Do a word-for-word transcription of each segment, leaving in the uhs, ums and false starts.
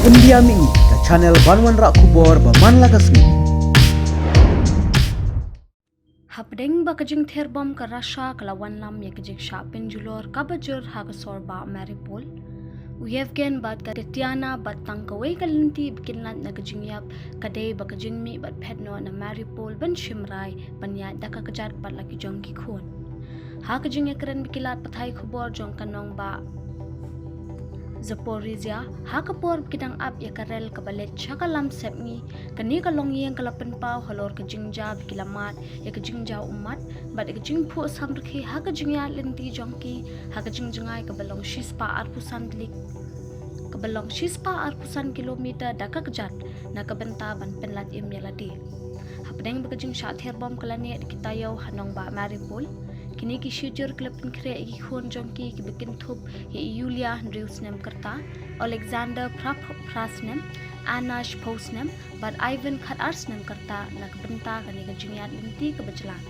India Mini, ka channel ban wanrah khubor ba man la ka sngi. Hapdeng ba ka jingther bom ka Russia ka la wanlam ïa ka jingshah pynjulor kaba jur ha ka sor Bah Mariupol, u Yevgeny bad ka Tatiana bad tang kawei ka lynti ba kin lait na ka jingïap ka dei ba ka jingmih bad phet noh na Mariupol ban shim rai ban ïaid da ka kjat bad la ki jong ki khun. Ha ka jingïakren bad ki lad pathai khubor jong ka nongbah Zaporizhia, ha ka por ba ki dang ap ïa ka rel kaba leit sha ka lam sepngi, kane ka longïing ka la pynpaw halor ka jingjia ba ki la mad ïa ka jingjaw ummat bad ïa ka jingphuh samrkhie ha ka jingïaid lynti jong ki ha ka jingjngai kaba long shispah arphew san tylli, kaba long shispah arphew san kilometer da ka kjat, na ka bynta ban pynlait im ïa lade. Hapdeng ba ka jingshah ther bom ka la neh da ki taïew ha nongbah Mariupol, kine ki shijur ki la pynkhreh ïa ki khun jong ki kiba kynthup ïa i Yulia hynriew snem ka rta, Alexander phra, phra snem, Anna shiphew snem bad Ivan khatar snem ka rta na ka bynta kane ka jingïaid lynti kaba jlan.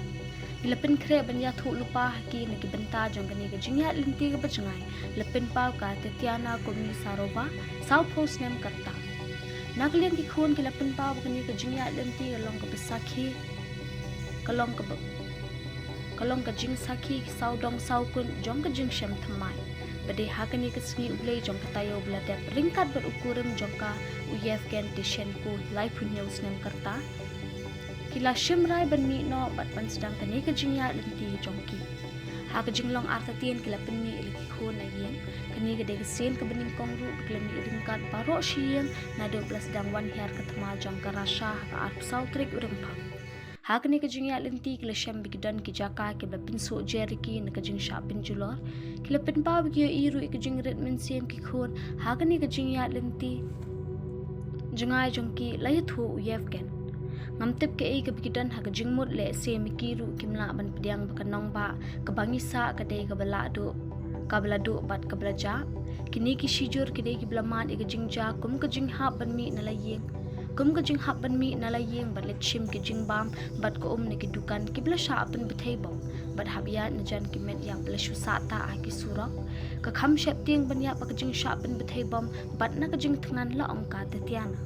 Ki la pynkhreh ban ïathuh lypa ha ki na ki bynta jong kane ka jingïaid lynti kaba jngai. La pynpaw ka Tatiana Komisarova, sawphew snem ka rta. Na ka liang ki khun ki la pynpaw ba kane ka jingïaid lynti ka long kaba sakhi, ka long kaba, ka long ka jingsakhi sawdong sawkun jong ka jingshem thymmai ba dei ha kane ka sngi U Blei jong ka taïew ba la dep ryngkat bad u kurim jong ka, u Yevgeny Tishenko, laiphew hynñiew snem ka rta, ki la shim rai ban mih noh bad ban sdang kane ka jingïaid lynti jong ki. Ha ka jinglong artatien ki la pynmih ïa la ki khun na ïing. Kane ka dei ka sien kaba nyngkong ruh ba ki la mih ryngkat baroh shi ïing naduh ba la sdang wan hiar ka thma jong ka Russia ha ka arphew saw tarik u Rymphang. Ha kane ka jingïaid lynti ki la shem ba ki don ki jaka kiba la pynsuh jer ïa ki na ka jingshah pynjulor. Ki la pynpaw ba ki ïohi ruh ïa ka jingrit mynsiem ki khun ha kane ka jingïaid lynti jngai jong ki, la ïathuh u Yevgeny. Ngam tip kaei kaba ki don ha ka jingmut, lehse ma ki ruh kim lah ban pdiang ba ka nongbah kaba ngi sah ka dei kaba la duh, kaba la duh bad kaba la jah. Kine ki shijur ki dei kiba la mad ïa ka jingjia kum ka jinghap ban mih na la ïing, kum ka jinghap ban mih na la ïing bad leit shim ki jingbam bad ka um na ki dukan kiba la shah pynbthei bom bad hap ïaid na jan ki met ïap ba la shu sahtah ha ki surok. Ka kham sheptieng ban ïap ha ka jingshah pynbthei bom bad na ka jingthngan, la ong ka Tatiana.